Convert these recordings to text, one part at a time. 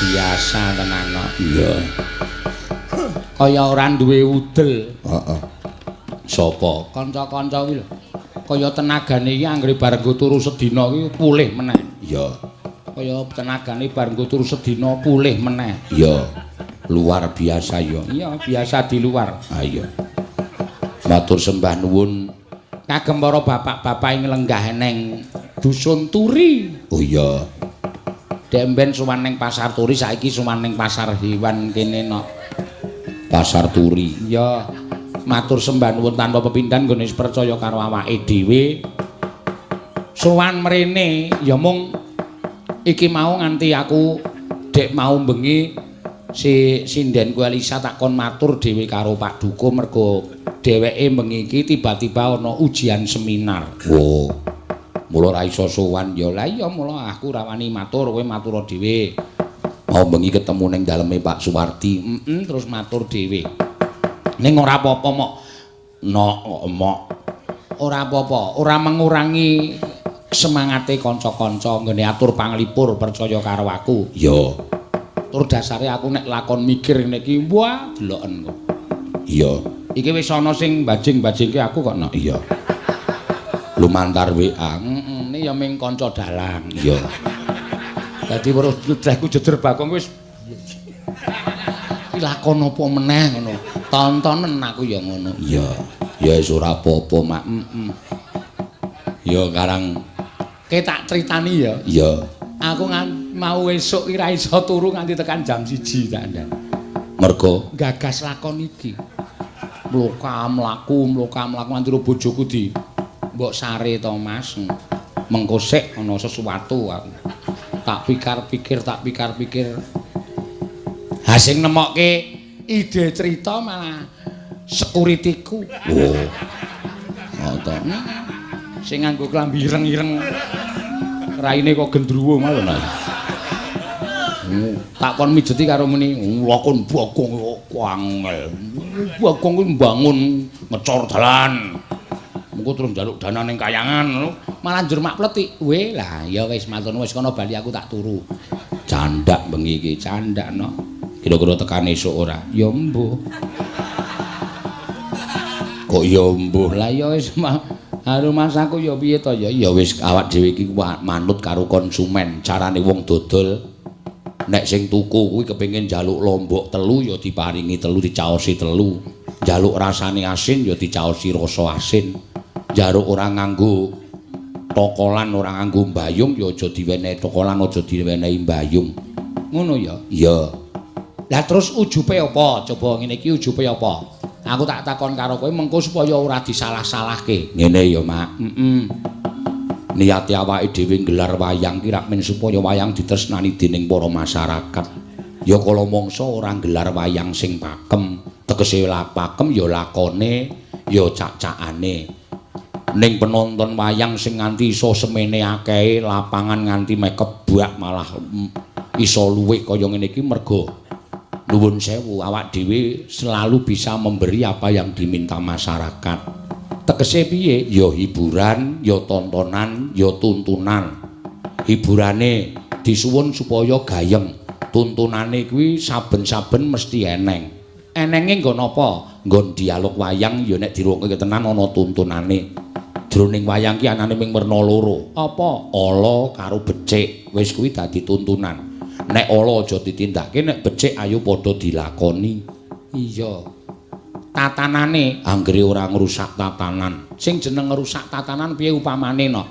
Biasa tenan kok. Iya. Kaya ora duwe udel. Heeh. Sapa? Kanca-kanca kuwi lho. Kaya tenagane iki anggere bar nggo turu sedina iki pulih meneh. Iya. Kaya tenagane bar nggo turu sedina pulih meneh. Iya. Luar biasa ya. Iya, biasa di luar. Ha iya. Matur sembah nuwun. Kagem para bapak-bapak ing lenggah neng dusun Turi. Oh iya. Dek mben sowan ning pasar Turi, saiki sowan ning pasar hewan kene nok. Pasar Turi. Iya. Matur sembah nuwun tanpa pepindhan nggone wis percaya karo awake dhewe. Sowan mrene ya mung iki mau nganti aku dek mau bengi si sindenku Elisa tak kon matur dhewe karo Pak Duko mergo dheweke bengi iki tiba-tiba ana ujian seminar. Oh. Mula ora iso sowan ya. Lah iya mula aku ora wani matur, kowe matur dhewe. Mau bengi ketemu ning daleme Pak Suwardi. Terus matur dhewe. Ning ora apa-apa mok. Nok mok. Ora apa-apa, ora mengurangi semangate kanca-kanca nggone atur panglipur percaya karo aku. Iya. Tur dasare aku nek lakon mikir ngene iki, wah deloken kok. Iya. Iki wis ana sing bajing-bajingke aku kok nok. Iya. Lumantar WA. Heeh, ini ya ming kanca dalang. Iya. Dadi weruh ludrehku jejer Bagong wis iki lakon apa meneh ngono. Tontonen aku ya ngono. Iya. Ya wis ora apa-apa, Mak. Heeh. Ya karang Ke tak critani ya. Iya. Aku mau esuk ki ra iso turu nganti tekan jam 1 tak ndang. Mergo gagas lakon iki. Mloka mlaku, mloka mlaku nganti bojoku di mbok sare to, Mas. Mengko sik ana sesuatu aku. Tak pikir-pikir, tak pikir-pikir. Ha sing nemokke ide cerita malah sekuritiku. Oh. Ngono. Sing nganggo klambi ireng-ireng. Raine kok gendruwo mau lho. Tak kon mijeti karo muni lakon Bagong kok angel. Bagong kuwi mbangun ngecor dalan. Mengko terus njaluk dana ning kayangan ngono. Malah njur mak pletik. We lah ya wis matur wis kono bali aku tak turu. Candak bengi iki, candak no. Kira-kira tekan esuk ora? Ya mbuh. Kok ya mbuh? Lah ya wis rumah aku ya piye to ya? Ya wis awak dhewe iki manut karo konsumen, carane wong dodol. Nek sing tuku kuwi kepengin njaluk lombok telu ya diparingi telu, dicaosi telu. Njaluk rasane asin ya dicaosi rasa asin. Njaluk ora nganggo tokolan, ora nganggo mbayung ya aja diwenehi tokolan, aja diwenehi mbayung. Ngono ya? Iya. Lah terus ujube apa? Coba ngene iki ujube apa? Aku tak takon karo kowe mengko supaya ora disalah-salahke. Ngene ya, Mak. Heeh. Niate awake dhewe nggelar wayang ki rak men supaya wayang ditresnani dening para masyarakat. Ya kala mangsa ora nggelar wayang sing pakem, tegese pakem ya lakone, ya cak-cakane. Ning penonton wayang sing nganti iso semene akehe, lapangan nganti meh kebak malah iso luwih kaya ngene iki mergo nuwun sewu awak dhewe selalu bisa memberi apa yang diminta masyarakat. Tegese piye? Ya hiburan, ya tontonan, ya tuntunan. Hiburane disuwun supaya gayeng, tuntunane kuwi saben-saben mesti eneng. Enenge nggon apa? Nggon dialog wayang ya nek dirungokake tenan ana tuntunane. Jroning wayang ki anane ming werna loro. Apa? Ala karo becik. Wis kuwi dadi tuntunan. Nek ala aja ditindakake, nek becik ayo padha dilakoni. Iya. Tatanane anggere ora ngrusak tatanan. Sing jeneng ngrusak tatanan piye upamane no?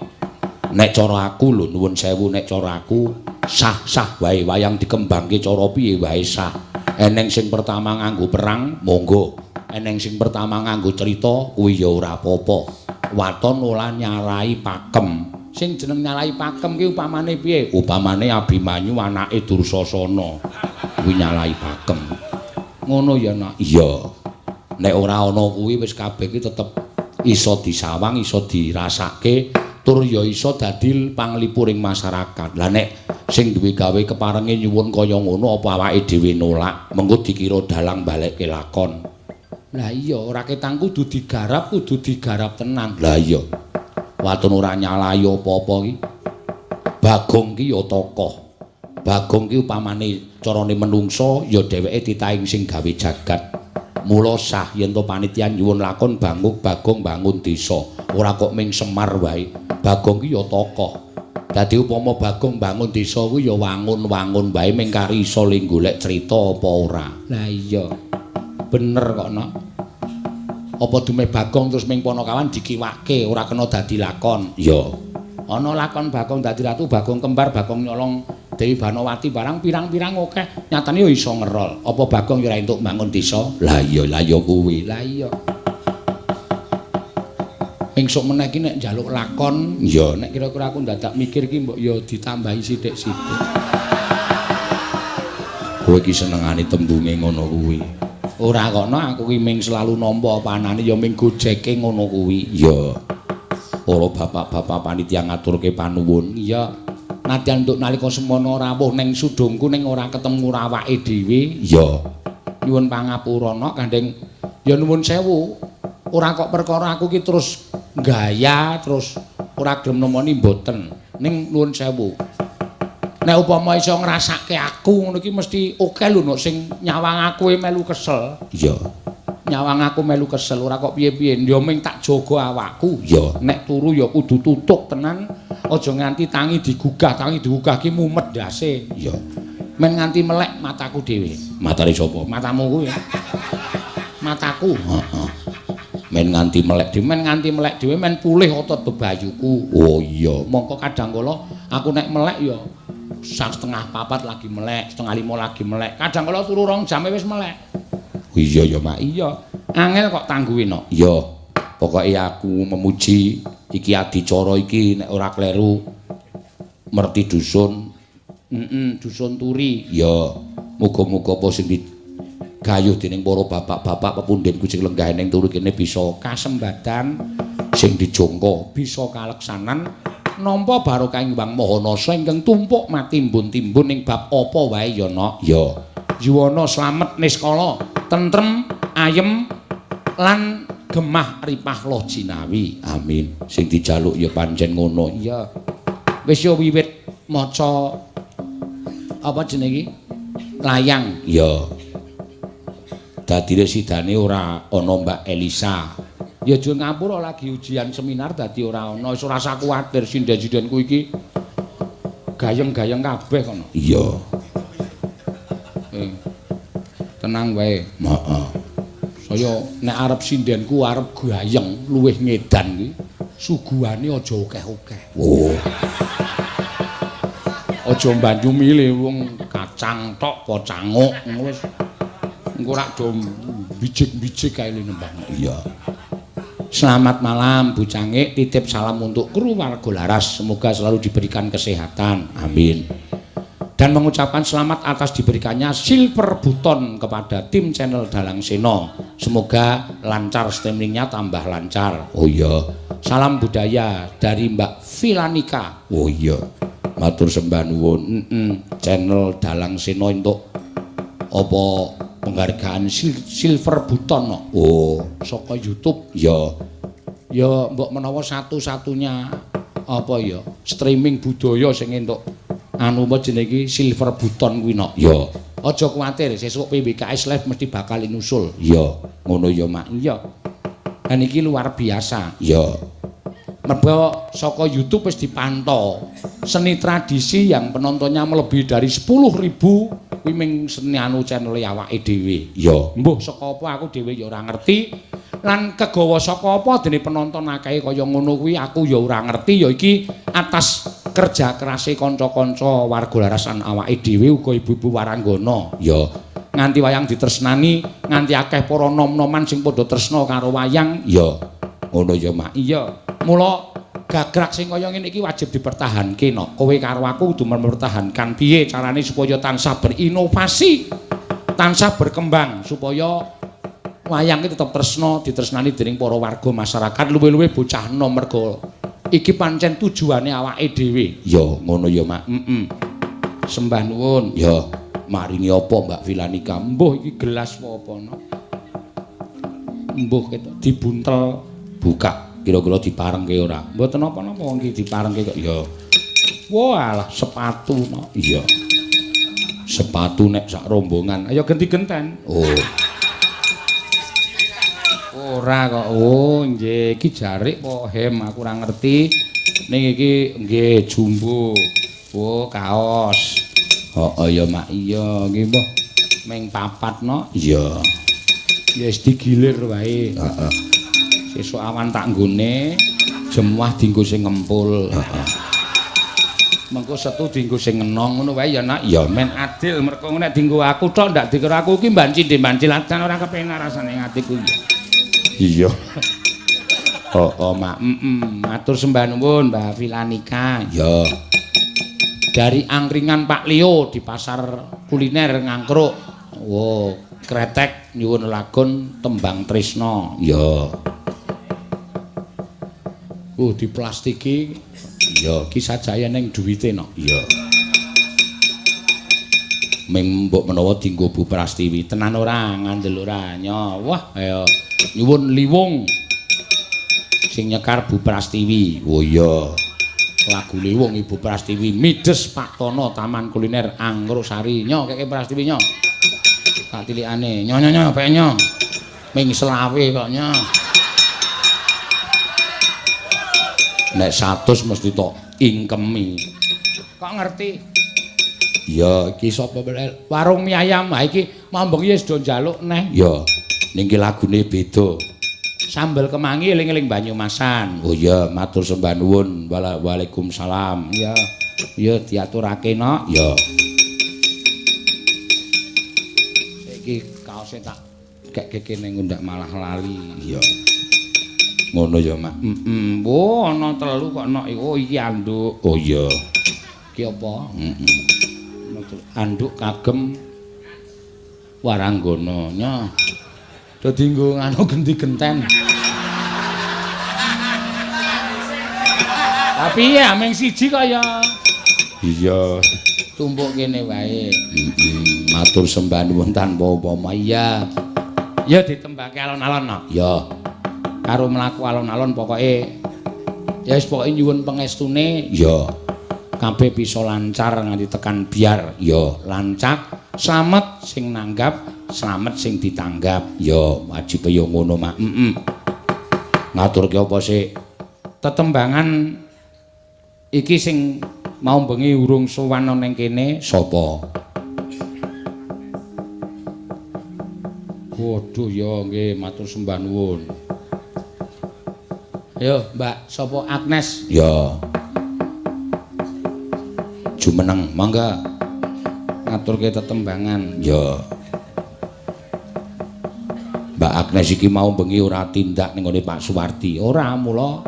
Nek cara aku lho nuwun sewu, nek cara aku sah-sah wae wayang dikembangke cara piye wae sah. Eneng sing pertama nganggo perang, monggo. Eneng sing pertama nganggo cerita kuwi ya ora apa-apa. Waton ora nyalahi pakem. Sing jeneng nyalahi pakem ki upamane piye? Upamane Abimanyu anake Dursasana kuwi nyalahi pakem. Ngono ya, Nak? Iya. Nek ora ana kuwi wis kabeh ki tetep iso disawang, iso dirasake, tur ya iso dadi panglipuring masyarakat. Lah nek sing duwe gawe keparenge nyuwun kaya ngono apa awake dhewe nolak? Mengko dikira dalang balekke lakon. Lah iya, ora ketang kudu digarap, kudu digarap tenan. Lah iya. Waton ora nyalahi apa-apa ki. Bagong ki ya tokoh. Bagong ki upamane carane menungsa ya dheweke titahing sing gawe jagat. Mula sah yen to panitia nyuwun lakon Banguk Bagong bangun desa, ora kok ming Semar wae. Bagong ki ya tokoh. Dadi upama Bagong bangun desa kuwi ya wangun-wangun wae ming kari iso le golek crita apa ora. Lah iya. Bener kok, Nok. Apa dume Bagong terus ming Ponokawan dikiwake ora kena dadi lakon. Ya. Ana lakon Bagong dadi ratu, Bagong kembar, Bagong nyolong Dewi Banowati barang pirang-pirang akeh. Nyatane ya iso ngerol. Apa Bagong ya ora entuk bangun desa? Lah iya, lah iya kuwi. Lah iya. Engsuk meneh iki nek njaluk lakon, ya nek kira-kira aku ndadak mikir iki mbok ya ditambahi sithik-sithik. Kowe iki senengane tembunge ngono kuwi. Ora kok, no, aku ki ming selalu nampa panane ya ming gojeke ngono kuwi. Ya. Para bapak-bapak panitia ngaturke panuwun. Iya. Nadyan nduk nalika semono rawuh ning sudungku ning ora ketemu awake dhewe. Ya. Nyuwun pangapura, Nok, gandeng ya nuwun sewu. Ora kok perkara aku ki terus gaya terus ora gelem nemoni mboten. Ning nuwun sewu. Nek upama iso ngrasake aku ngono iki mesti akeh lho, Nok, sing nyawang aku melu kesel. Iya. Nyawang aku melu kesel ora kok piye-piye. Ya ming tak jaga awakku. Iya. Nek turu ya kudu tutuk tenan. Aja nganti tangi digugah, tangi digugah ki mumet ndase. Iya. Men nganti melek mataku dhewe. Matane sapa? Matamu kuwi. Mataku. Heeh. Men nganti melek dhewe, men nganti melek dhewe, men pulih otot bebayuku. Oh iya. Mongko kadang kala aku nek melek ya 3:30 lagi melek, 4:30 lagi melek. Kadang kala turu 2 jam wis melek. Iya ya, Mak. Iya. Angel kok tangguhe, Nok. Iya. Pokoke aku memuji iki adicara iki nek ora kleru merti dusun. Heeh, dusun Turi. Iya. Muga-muga apa sing digayuh dening para bapak-bapak pepundhenku sing lenggah ning turi kene bisa kasembadan sing dijangka, bisa kaleksanan nampa barokah Hyang Maha Nasa ingkang tumpuk matimbun-timbun ing bab apa wae ya, Nok. Ya. Yuwana slamet niskala, tentrem, ayem lan gemah ripah loh jinawi. Amin. Sing dijaluk ya pancen ngono. Iya. Wis ya wiwit maca apa jenenge iki? Layang. Ya. Dadine sidane ora ana Mbak Elisa. Ya aja ngapura lagi ujian seminar dadi ora ana. Wis ora usah kuwatir sinden-sindenku iki gayeng-gayeng kabeh kono. Iya. Tenang wae. Heeh. Saya nek arep sindenku arep gayeng luwih ngedan iki suguhane aja akeh-akeh. Oh. Aja mbanyu milih wong kacang tok apa canguk ngono wis. Engko rak do bijik-bijik kae nembang. Iya. Selamat malam Bu Cangik, titip salam untuk kru warga Laras, semoga selalu diberikan kesehatan. Amin. Dan mengucapkan selamat atas diberikannya silver button kepada tim channel Dalang Seno. Semoga lancar streamingnya, tambah lancar. Oh iya. Salam budaya dari Mbak Filanika. Oh iya. Matur sembah nuwun. Channel Dalang Seno untuk apa penghargaan silver button no. Oh, saka YouTube. Ya. Ya mbok menawa satu-satunya apa ya streaming budaya sing entuk anu apa jenenge iki silver button kuwi no. Ya. Aja kuwatir, sesuk PWKS Live mesti bakal nyusul. Ya, ngono ya, Mak. Iya. Dan iki luar biasa. Ya. Mergo saka YouTube wis dipantau. Seni tradisi yang penontonnya melebihi dari 10.000 kuwi ming seni anu channel awake dhewe. Ya. Mbuh saka apa aku dhewe ya ora ngerti. Lan kegawa saka apa dene penonton akeh kaya ngono kuwi aku ya ora ngerti. Ya iki atas kerja kerase kanca-kanca warga larasan awake dhewe uga ibu-ibu waranggana. Ya. Nganti wayang ditresnani, nganti akeh para nom-noman sing padha tresna karo wayang. Ya. Ngono ya, Mak. Iya. Mula gagrak sing kaya ngene iki wajib dipertahanke no. Kowe karo aku kudu mempertahankan piye carane supaya tansah berinovasi, tansah berkembang supaya wayang iki tetep tresna, ditresnani dening para warga masyarakat, luwih-luwih bocah enom mergo iki pancen tujuane awake dhewe. Ya, ngono ya, Mak. Heeh. Sembah nuwun. Ya, maringi apa Mbak Filanika? Mbuh iki gelas apa no? Mbuh ketok dibuntel buka. Kira-kira diparengke ora? Mboten napa-napa wong iki diparengke kok. Ya. Walah, sepatu no. Iya. Sepatu nek sak rombongan. Ayo genti-genten. Oh. Ora kok. Oh, nggih, iki jarik apa hem aku ora ngerti. Ning iki nggih jumbo. Oh, kaos. Heeh ya, Mak. Iya, nggih, Mbah. Ming papat no. Iya. Ya wis digilir wae. Heeh. Sesuk awan tak nggone, jemuah dienggo sing ngempul. Heeh. Mengko setu dienggo sing ngenong ngono wae ya, Nak. Ya men adil mergo nek dienggo aku tok ndak dikira aku iki banci-banci lajan ora kepenak rasane atiku. Iya. Heeh, Mak. Heeh, matur sembah nuwun Mbak Filanika. Ya. Dari angkringan Pak Leo di pasar kuliner Ngangkruk. Wo, kretek nyuwun lagon Tembang Tresno. Ya. Oh, diplastiki. Ya, iki sajake ning duwite no. Iya. Ming mbok menawa dienggo Bu Prastiwi. Tenan ora, ngandel ora. Nyo, wah, ayo nyuwun liwung. Sing nyekar Bu Prastiwi. Oh iya. Lagu liwung Ibu Prastiwi Mides Pak Tono Taman Kuliner Anggrosari. Nyo, keke Prastiwi nyo. Tak tilikane. Nyo nyo nyo, pek nyo. Ming selawe kok nyo. Nek 100 mesti tok ingkemi. Kok ngerti? Ya, iki sapa warung mie ayam. Ha iki mambengi wis do njaluk neh. Ya, niki lagune beda. Sambel kemangi eling-eling Banyumasan. Oh iya, matur sembah nuwun. Waalaikumsalam. Ya. Ya diaturake nok. Ya. Saiki kaose tak keke kene ndak malah lali. Iya. Ngono ya, Mak. Heeh. Oh, ana telu kok nok. Oh, iki anduk. Oh iya. Iki apa? Heeh. Anduk kagem waranggana. Nyo. Dadi nggo nganu genti-genten. Tapi ya ming siji kok ya. Iya. Tumpuk kene wae. Heeh. Matur sembah nuwun tanpa upama. Iya. Ya ditembake alon-alon nok. Ya. Karo mlaku alon-alon pokoke ya wis pokoke nyuwun pengestune ya kabeh bisa lancar nganti tekan biar ya lancak slamet sing nanggap slamet sing ditanggap ya wajib ya ngono Mak. Heeh. Ngaturke apa sik tetembangan iki sing mau bengi urung sowan ning kene sapa? Waduh ya nggih matur sembah nuwun. Ayo, Mbak, sapa Agnes? Ya. Jumeneng, mangga. Ngaturke tetembangan. Ya. Mbak Agnes iki mau bengi ora tindak ning ngone Pak Suwardi. Ora, mula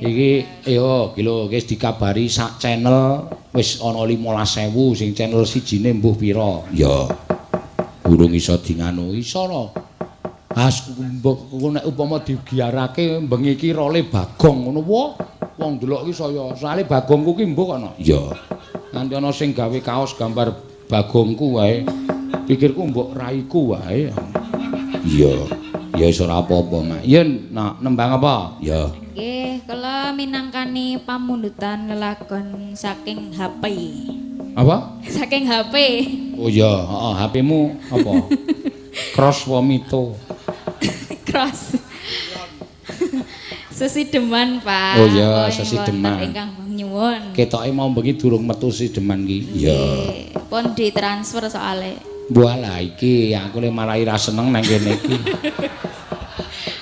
iki yo iki lho wis dikabari sak channel wis ana 15.000 sing channel sijine mbuh pira. Ya. Urung iso dinganu. Iso lho. As mbok nek upama digiarake bengi iki role Bagong ngono wae. Wong ndelok iki saya soalé Bagongku ki mbuh kono. Iya. Nganti ana sing gawe kaos gambar Bagongku wae. Pikirku mbok raiku wae. Iya. Ya wis ora apa-apa, Mak. Yen nak nembang apa? Ya. Nggih, kula minangkani pamundutan lelagon saking HP. Apa? Saking HP. Oh iya, heeh, HP-mu apa? Cross Womito. Cross. Sesideman, Pak. Oh iya, sesideman. Ingkang nyuwun. Ketoke mau bengi durung metu sesideman ki. Iya. Pun ditransfer soalé. Walah iki aku le marai ra seneng nang kene iki.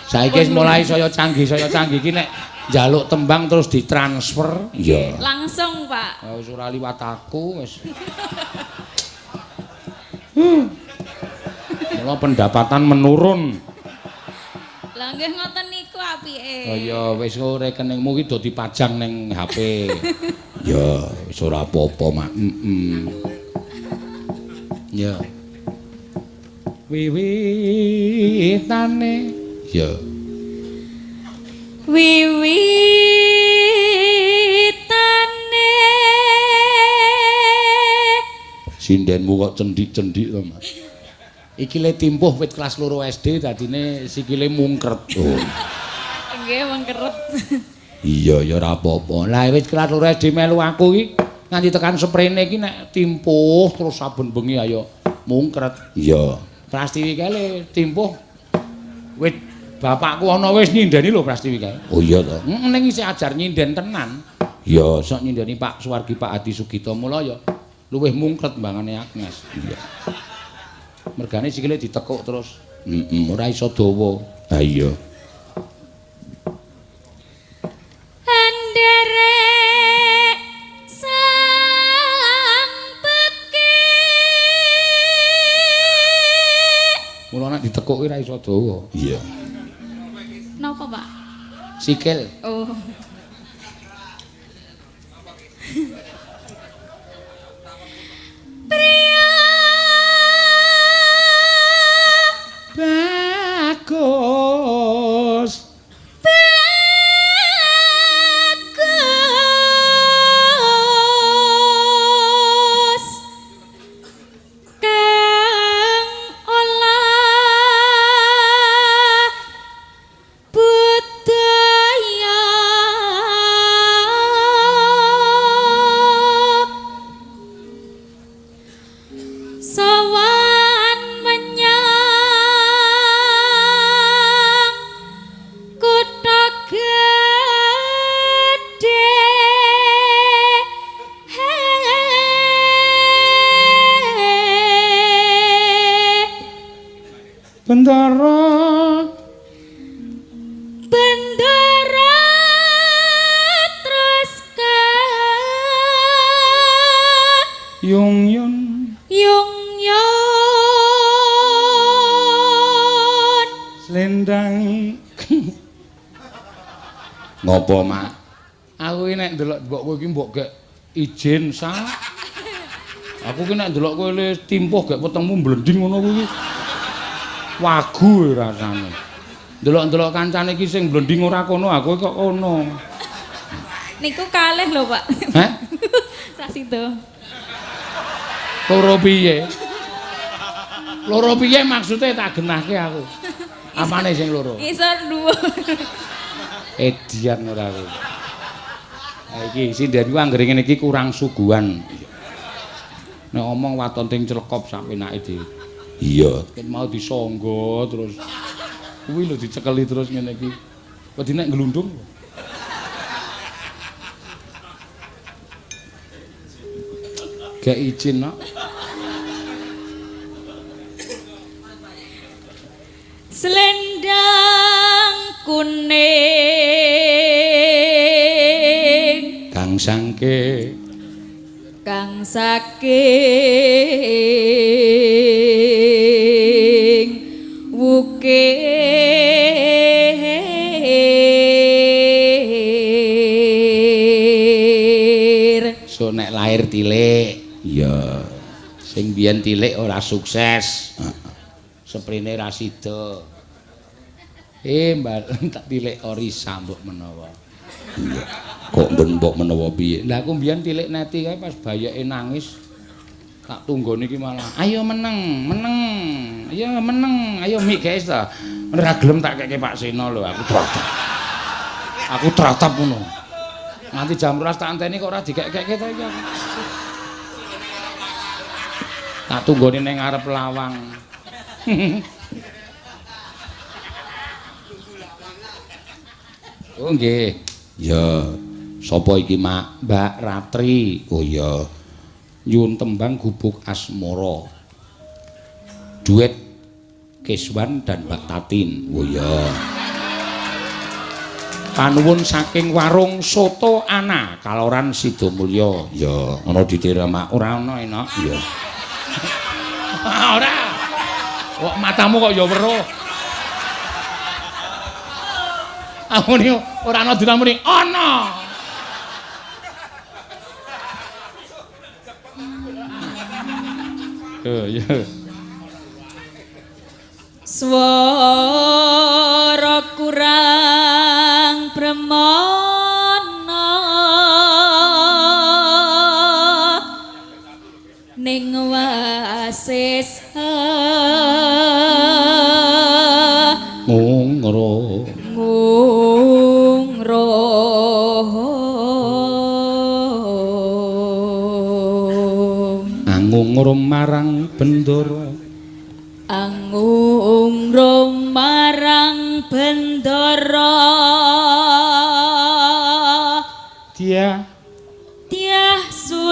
Saiki wis mulai saya canggih iki nek njaluk tembang terus ditransfer. Iya. Langsung, Pak. Wis ora liwat aku wis. Mula pendapatan menurun. Lah nggih ngoten niku apike. Oh iya, wis rekeningmu iki do dipajang ning HP. Ya, wis ora apa-apa, Mak. Heeh. Ya. Wiwitane ya. Wiwitane sindenmu kok cendik-cendik to, Mas. Iki le timpuh wit kelas 2 SD dadine sikile mungkret. Oh. Nggih, mungkret. Iya ya ora apa-apa. Lah wis kelas 2 SD melu aku iki nganti tekan seprene iki nek timpuh terus saben bengi ayo mungkret. Iya. Prastiwi kae le timpuh. Wit bapakku ana wis nyindeni lho Prastiwi kae. Oh iya to. Heeh ning isih ajar nyinden tenan. Iya, sok nyindeni Pak Suwargi Pak Adi Sugito mula ya luwih mungkret mbangane Agnes. Iya. Mergane sikile ditekuk terus. Heeh, ora iso dawa. Ha iya. Anderek sang pekik. Mula nek ditekuk ora iso dawa. Iya. Napa, Pak? Sikil. Oh. Priya bagus. Bagus kang olah budaya sowan menyang kutha gedhe. Bendara Bendara terus ka yung yun yung yon slendang. Ngopo, Mak? Aku iki nek ndelok mbok kowe iki mbok gek izin sa. Aku ki nek ndelok kowe le timpuh gek wetengmu mblending ngono kuwi. Wagu rasane. Ndelok-ndelok kancane iki sing mblending ora kono, aku kok kono. Niku kalih lho, Pak. Heh? Sak sido. Loro piye? Loro piye maksude tak genahke aku. Apane sing loro? Isor dhuwur. Edian ora aku. Ha iki sinden ku anggere ngene iki kurang suguhan. Nek omong waton ting clekop sak penake dhewe. Iya. Ket mau disangga terus kuwi lho dicekeli terus ngene iki. Wedi nek glundung. Gak izin, nak. Selendang kuning kang sangke kang saking wukir. So nek lahir tilik. Iya. Sing biyen tilik ora sukses. Seprene ra sida. Mbak tak tilik Orisa mbok menawa. Iya. Kok mbok menawa piye? Lah aku biyen tilik neti kae pas bayeke nangis. Tak tunggone iki malah, ayo meneng, meneng. Ayo meneng, ayo mik guys ta. Ora gelem tak keke Pak Seno lho, aku tratap. Aku tratap ngono. Nganti jam 12 tak anteni kok ora dikek-kekke ta iki aku. Tak tunggone ning ngarep lawang. Oh nggih. Ya, sapa iki, Mak? Mbak Ratri. Oh iya. Nyuwun tembang Gubuk Asmara. Duet Keswan dan Mbak Tatin. Oh iya. Panuwun saking warung Soto Ana, Kaloran Sidomulyo. Ya, ana ditira, Mak. Ora ana enak. Iya. Ora. Kok matamu kok ya weruh. Aku ni ora ana dinamuni. Ana. Oh iya. Swara kurang premana ning wasis ngungro ngungro. Angungrum marang Bendara. Angungrum marang Bendara. Dia Tiah Sulistya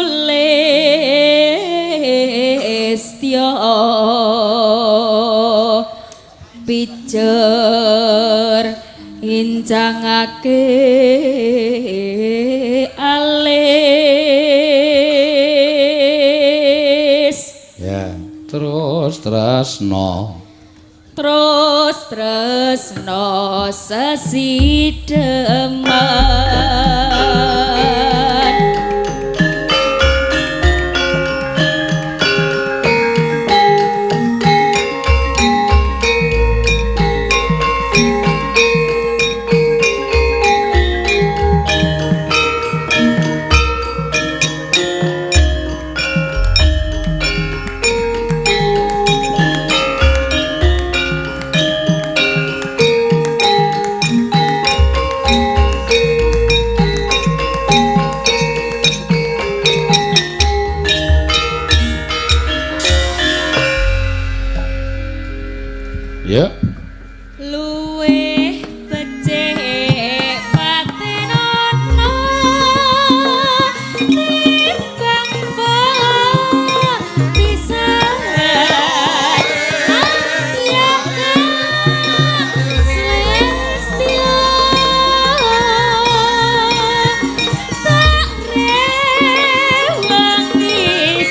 pijer incangake alis. Ya, terus tresno. Terus tresno sesideman. Ya. Luwih becik patenono timbang pisan. Sulistya tak rewangi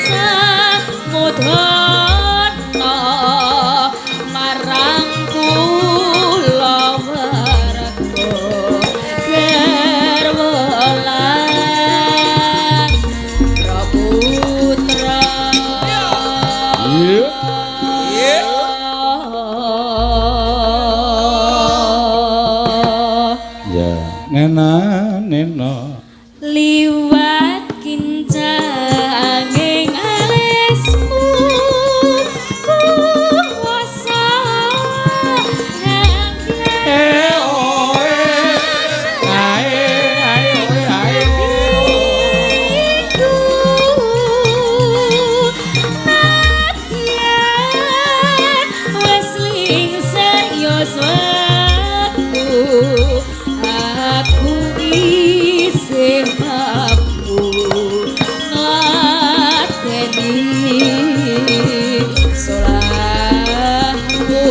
samudana marang kula warga garwa lan putra. Iya. Ya, nena nena. Liwat kincanging alismu kuwasa. Eh oe. Ae ae oe ae. Iku nadyan wis lingsir yuswaku, aku isih mampu ngladeni solahmu.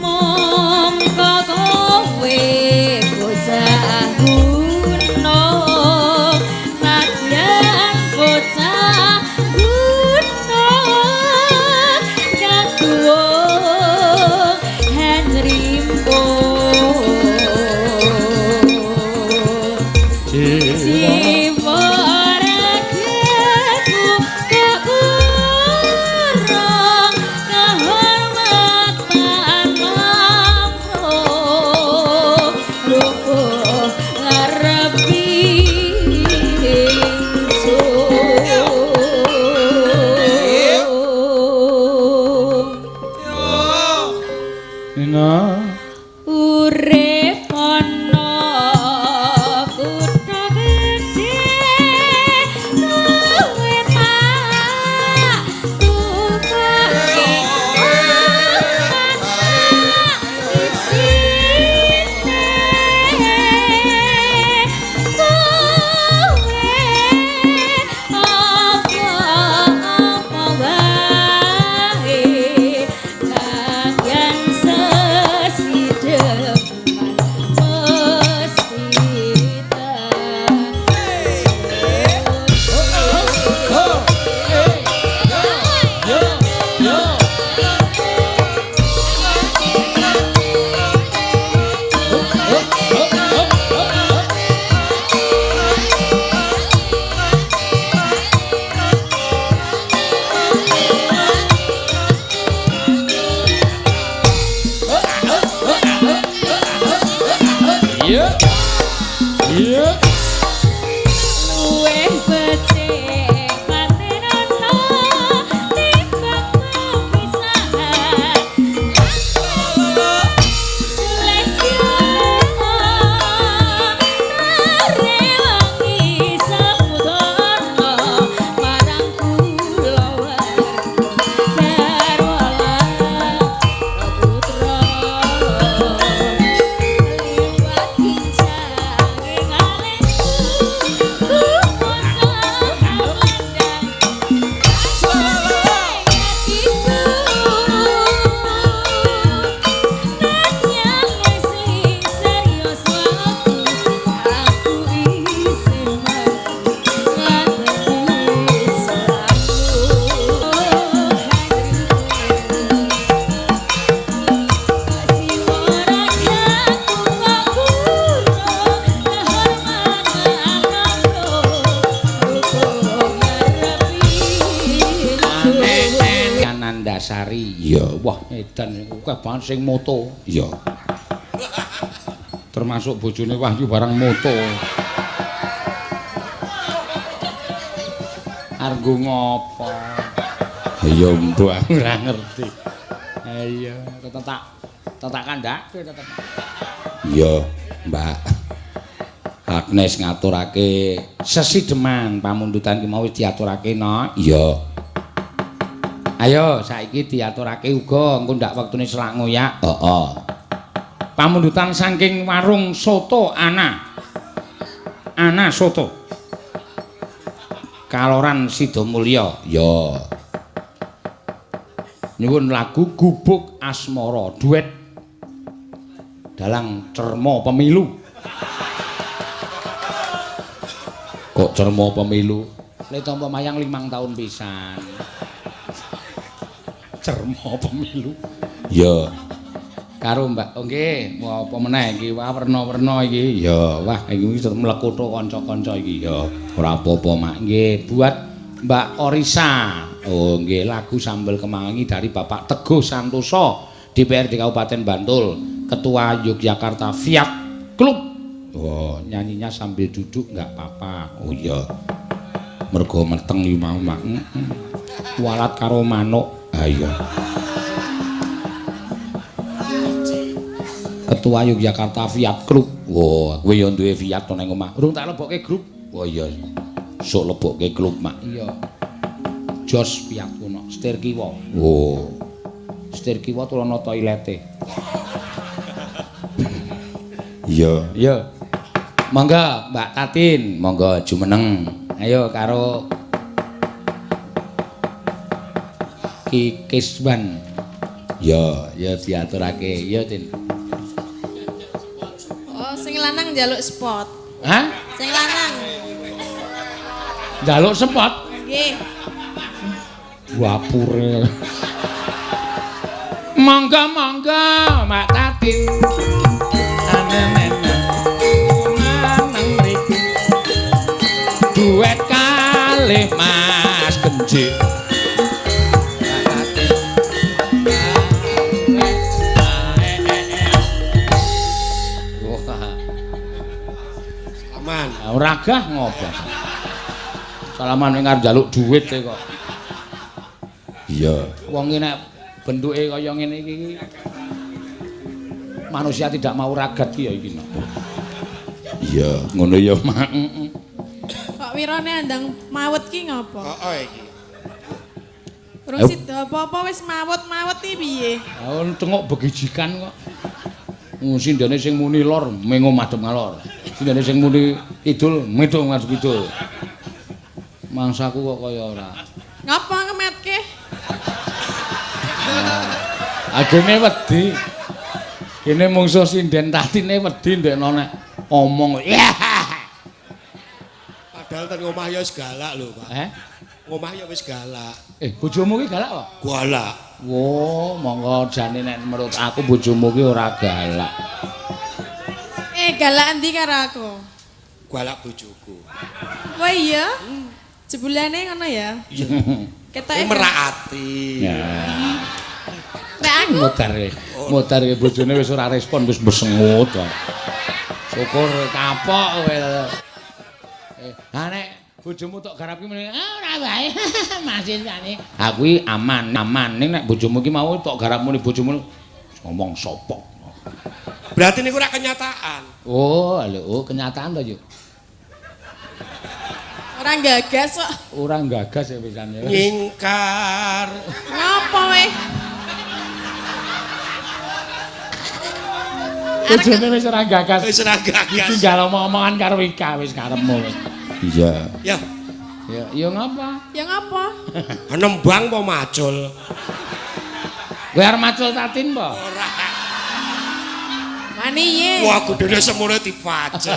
Mongko kowe bocah gunung, nadyan bocah gunung kaguwung henrimpo. Jiwa ragaku kekurang kehormatan lamro rubuh ngarepi ingsun. Nena. Urip ana kutha gedhe kowe tak tukake obat isine. Kowe apa-apa wae kangyan sesideman mesti Iya. Iya. Luwih becik patenono timbang pisahan. Sulistya rewangi samudana Widyasari. Iya, wah edan akeh banget sing moto. Iya. Termasuk bojone Wahyu barang moto. Argo ngopo? Iya, mbah. Ora ngerti. Iya, tetep tak kandhake tetep. Iya, Mbak. Agnes ngaturake sesideman pamundutan ki mau wis diaturake no. Iya. Ayo saiki diaturake uga engko ndak wektune selak ngoyak. Heeh. Pamundutan saking warung soto Ana. Ana Soto. Kaloran Sidomulyo. Ya. Nyuwun lagu Gubuk Asmara duet dalang Cermo Pemilu. Kok Cermo Pemilu? Le tampa mayang 5 tahun pisan. Cermo Pemilu. Ya. Karo Mbak, oh nggih, apa meneh iki wah werna-werna iki. Ya, wah iki mlekutho kanca-kanca iki. Ya, ora apa-apa, Mak. Nggih, buat Mbak Orisa. Oh nggih, lagu Sambel Kemangi dari Bapak Teguh Santoso, DPRD Kabupaten Bantul, Ketua Yogyakarta Fiat Club. Oh, nyanyinya sambil duduk enggak apa-apa. Oh iya. Mergo meteng iki mau, Mak. Walat karo manuk. Ah iya. Ketua Yogyakarta Fiat Club. Wah, kowe ya duwe Fiat to nang omah. Urung tak lebokke grup. Wah iya. Sok lebokke klub, Mak. Iya. Jos Fiat kuno, setir kiwa. Oh. Setir kiwa tur ana toilete. Iya. Iya. Monggo Mbak Tatin, monggo jumeneng. Ayo karo Ki Kiswan. Ya, ya diaturake. Ya, Tin. Oh, sing lanang njaluk spot. Hah? Sing lanang. Njaluk spot? Nggih. Wapure. Monggo monggo Mbak Tatin. Anenen mriki. Duet kalih Mas Genjik. Ora gah ngopo. Salaman ning arep njaluk dhuwit e kok. Iya. Wong iki nek bentuke kaya ngene iki manusia tidak mau ragat ki ya iki. Iya, ngono ya, Mak. Kok wirane andang mawet ki ngopo? Heeh iki. Urung sida apa-apa wis mawet-mawet iki piye? Ha tengok begijikan kok. Sindene sing muni lor mengo madhep ngalor. Sindene sing muni kidul metu madhep kidul. Mangsaku kok kaya ora. Ngapa ngemetke? Agene wedi. Kene mungsuh sinden Tatine wedi ndekno nek omong. Padahal ten omah ya wis galak lho, Pak. Eh? Omah ya wis galak. Bojomu ki galak apa? Galak. Wo, monggo jane nek menurut aku bojomu ki ora galak. Galak endi karo aku? Galak bojoku. Wah iya? Jebulane ngono ya? Iya. Ketoke merak ati. Ya. Nek aku modar bojone wis ora respon wis besengut. Syukur kapok kowe. Ha nek bojomu tok garap ki muni, ah ora wae. Masih jane. Ha kuwi aman, aman. Ning nek bojomu ki mau tok garap muni bojomu ngomong sapa. Berarti niku ora kenyataan. Oh, lho, oh, kenyataan to, Yuk. Ora gagas kok. Ora gagas ya pisan ya. Nyingkar. Ngapa weh? Bojone wis ora gagas. Wis ora gagas. Tinggal omong-omongan karo Ika wis karepmu. Iya. Ya. Ya, ya ngapa? Ya ngapa? Nembang apa macul? Kowe arep macul Tatin apa? Ora. Wani ye. Wah, gedene semono dipajak.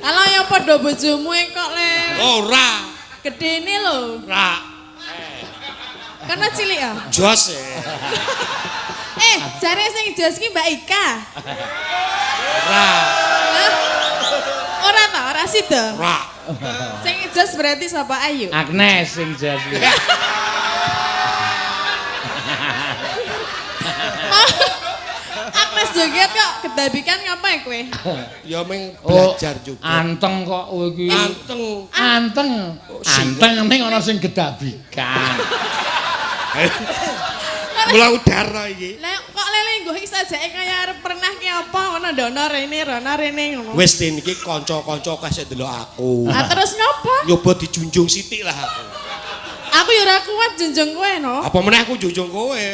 Kalau ya padha bojomu kok le. Ora. Gedene lho. Ora. Karena cilik ya? Jos. Jare sing jos ki Mbak Ika. Ora. Ora ta, ora sida. Ora. Sing jos berarti sapa Ayu? Agnes sing jos. Joget kok kedabikan ngapa ya kowe? Ya ming belajar juga. Anteng kok kowe iki. Anteng. Anteng. Anteng ning ana sing gedabikan. Mula udara iki. Lah kok lele nggo iki sajake kaya arep pernah ki apa ngono ndono rene rono rene ngono. Wis tin iki kanca-kanca akeh sing ndelok aku. Lah terus ngopo? Nyoba dijunjung sithik lah aku. Aku ya ora kuat junjung kowe no. Apa meneh aku junjung kowe?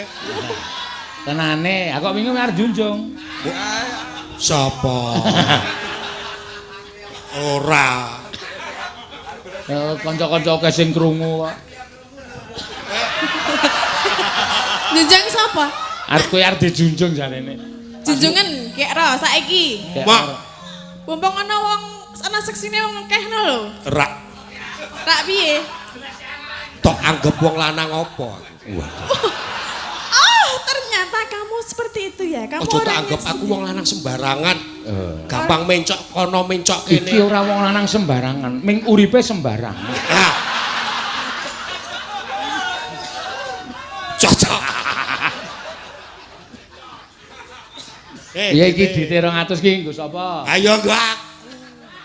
Tenane, aku wingi arep junjung. Sapa? Ora. Kanca-kanca akeh sing krungu kok. Junjung sapa? Arep kowe arep dijunjung jarene. Junjungan kek ro saiki. Mak. Mumpung ana wong ana seksine wong akeh no lho. Rak. Rak piye? Tok anggap wong lanang apa? Waduh. Oh, ternyata kamu seperti itu ya. Kamu ojo tak orangnya anggap aku wong lanang sembarangan. Gampang mencok kono mencok kene. Iki ora wong lanang sembarangan, ming uripe sembarangan. Ah. Cocok. Iya iki duite 200 ki nggo sapa? Ayo nggo aku.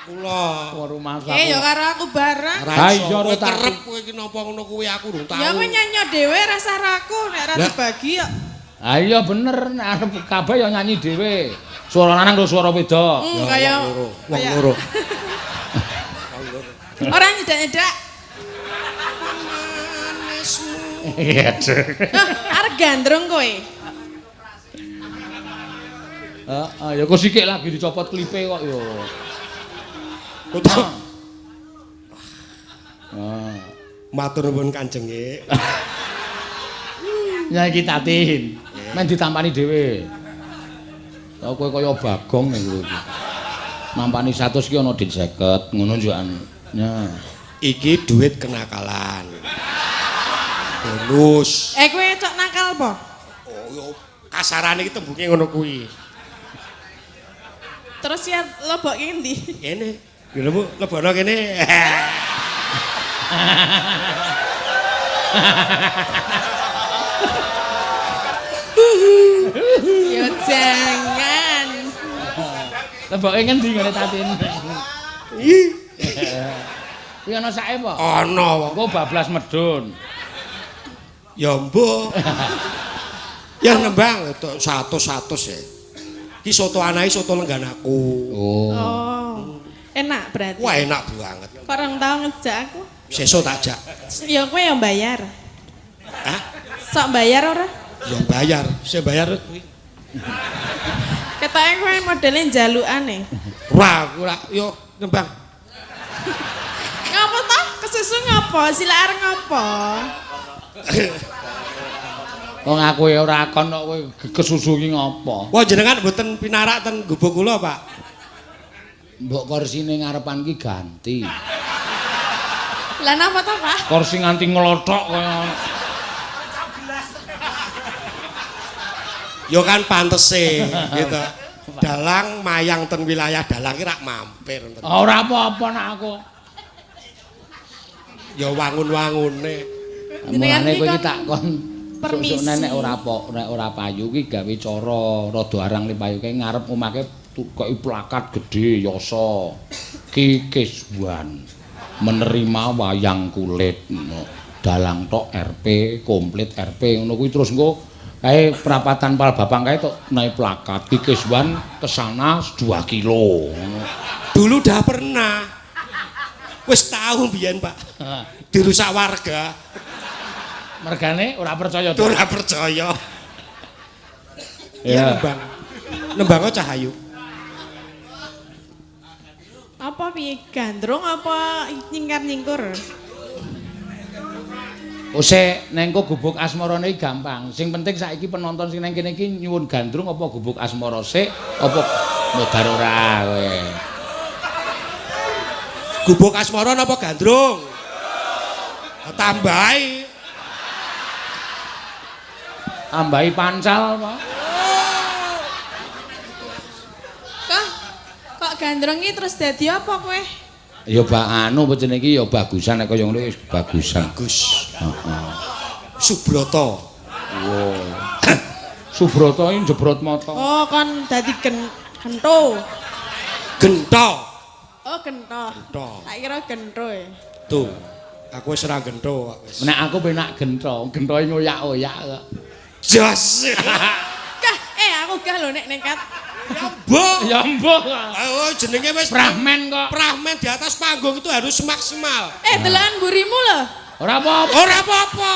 Kula. Rumah Eh ya karo aku bareng. Ora Ha iya iso. ora tak. Kerep kowe iki napa ngono kuwi aku urung tau. Ya kowe nyanyi dhewe rasah raku nek ora dibagi kok. Ha iya bener nek arep kabeh ya nyanyi dhewe. Suara lanang karo suara wedok. Kaya wong loro. Ora nyedak-nyedak. Iya. Arep gandrung kowe. Heeh, ya kok sikik lagi dicopot klipe kok ya. Kutu. Ah. Matur nuwun Kanjenge. Ya iki Tatin. Men ditampani dhewe. Ya kowe kaya Bagong kowe iki. Nampani 100 ki ana dit 50 ngono njukan. Ya. Iki duit kenakalan. Bonus. Eh kowe cok nakal apa? Oh yo kasarane iki tembunge ngono kuwi. Terus ya lebokke endi? Kene. Lho Bu, lebono kene. Ya jangan. Leboke ngendi ngene Tatin? Kuwi ana sake apa? Ana. Engko bablas medun. Ya mbuh. Ya nembang 100-100 ya. Ki soto anake soto lenggan aku. Oh. Oh. Enak berarti. Wah enak banget. Kok rong tau ngejak aku? Sesuk tak jak. Ya kowe yang bayar. Hah? Sok bayar ora? Ya bayar. Sing bayar kuwi. Ketoke kowe modele njalukane. Ora, aku ora yo nembang. Ngapa ta? Kesusu ngapa? Sila arep ngapa? Wong aku ya ora kon kok kowe kesusu ki ngapa? Wah jenengan mboten pinarak ten gubuk kula, Pak. Mbok korsine ngarepan ki ganti. Lah napa ta, Pak? Kursi nganti nglothok kaya Ya kan pantese gitu. Dalang mayang ten wilayah dalang ki rak mampir. Ora apa-apa nak aku. Ya wangun-wangune. Mulane kowe iki tak kon permisi. Sok nek ora nek ora payu ki gawe cara rada arang le payu kae ngarep omahke tukoki plakat gedhe yasa Ki Kiswan menerima wayang kulit dalang tok RP komplit RP ngono kuwi terus engko kae perapatan Palbapang kae tok naik plakat Ki Kiswan kesana 2 kilo. Dulu dah pernah. Wis tahu biyen, Pak. Dirusak warga. Mergane ora percaya. Ora percaya. Ya nembang. Nembang Cahayu. Apa piye gandrung apa nyingkar-nyingkur? Ose nengko gubuk asmarane iki gampang. Sing penting saiki penonton sing nang kene iki nyuwun gandrung apa gubuk asmara sik apa modar ora kowe. Gubuk asmara napa gandrung? Tambahi. Tambahi pancal apa? Kok gandrung iki terus dadi apa kowe? Ya bak anu apa jenenge iki ya bagusan nek kaya ngono wis bagusan. Bagus. Heeh. Subroto. Wow. Subrata iki njebrot mata. Oh, kon dadi gento. Gento. Oh, gento. Gento. Tak kira gento e. Tuh. Aku wis ora gento kok wis. Nek aku penak gento, gentoe ngoyak-oyak kok. Jos. Gah, aku gah lho nek nekat. Ya mbok. Ya mbok. Oh, jenenge wis Prahmen kok. Prahmen di atas panggung itu harus maksimal. Delokan mburimu lho. Ora apa-apa. Ora apa-apa.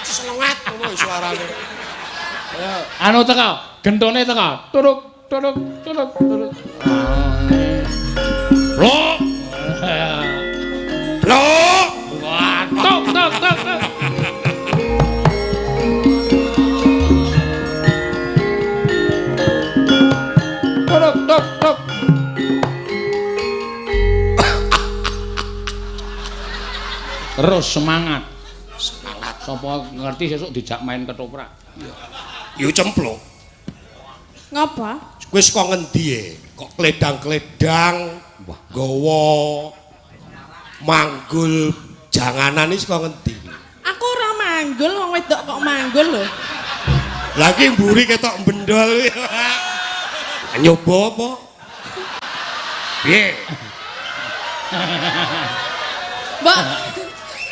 Selengat ngono suarane. Anu teko, gentone teko. Turuk turuk turuk turuk. Lho. Lho. Wah, tok tok tok. Turuk tok tok. Terus semangat. Semangat. Sapa ngerti sesuk dijak main ketoprak. Yo cempluk. Ngapa? Kowe saka ngendi e? Kok kledang-kledang, nggawa manggul janganan iki saka ngendi? Aku ora manggul, wong wedok kok manggul lho. Lah iki mburi ketok bendol. Nyoba apa? Piye? Mbok,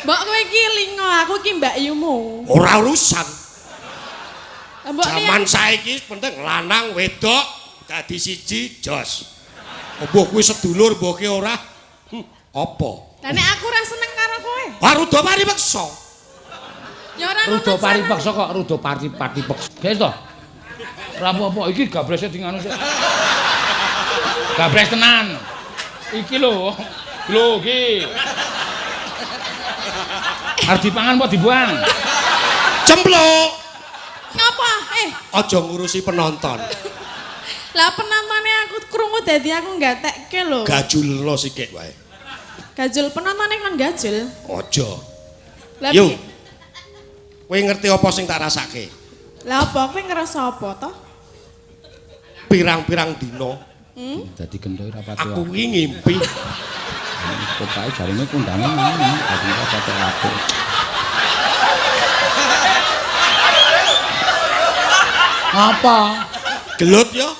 mbok kowe iki lingo, aku iki mbakyumu. Ora urusan. Jaman saiki penting lanang wedok dadi siji jos. Mbuh kuwi sedulur mbuh ki ora. Apa? Lah nek aku ora seneng karo kowe. Wah ruda paripeksa. Ya ora ngono. Ruda paripeksa kok ruda parti peksa. Guys to. Ora apa-apa iki gabrese di nganu sik. Gabres tenan. Iki lho. Lho iki. Arep dipangan apa dibuang? Cempluk. Ngapa? Aja ngurusi penonton. Lah penontone aku krungu dadi aku gatekke lho. Gajulno sikik wae. Gajul penontone kon gajul. Aja. Lah yo. Kowe ngerti apa sing tak rasake? Lah apa kowe ngerasa apa to? Pirang-pirang dina. Dadi gento ora pati. Aku iki ngimpi. Pokoke jarine kondangan ngono, dadi ora pati apik. Apa? Gelut ya?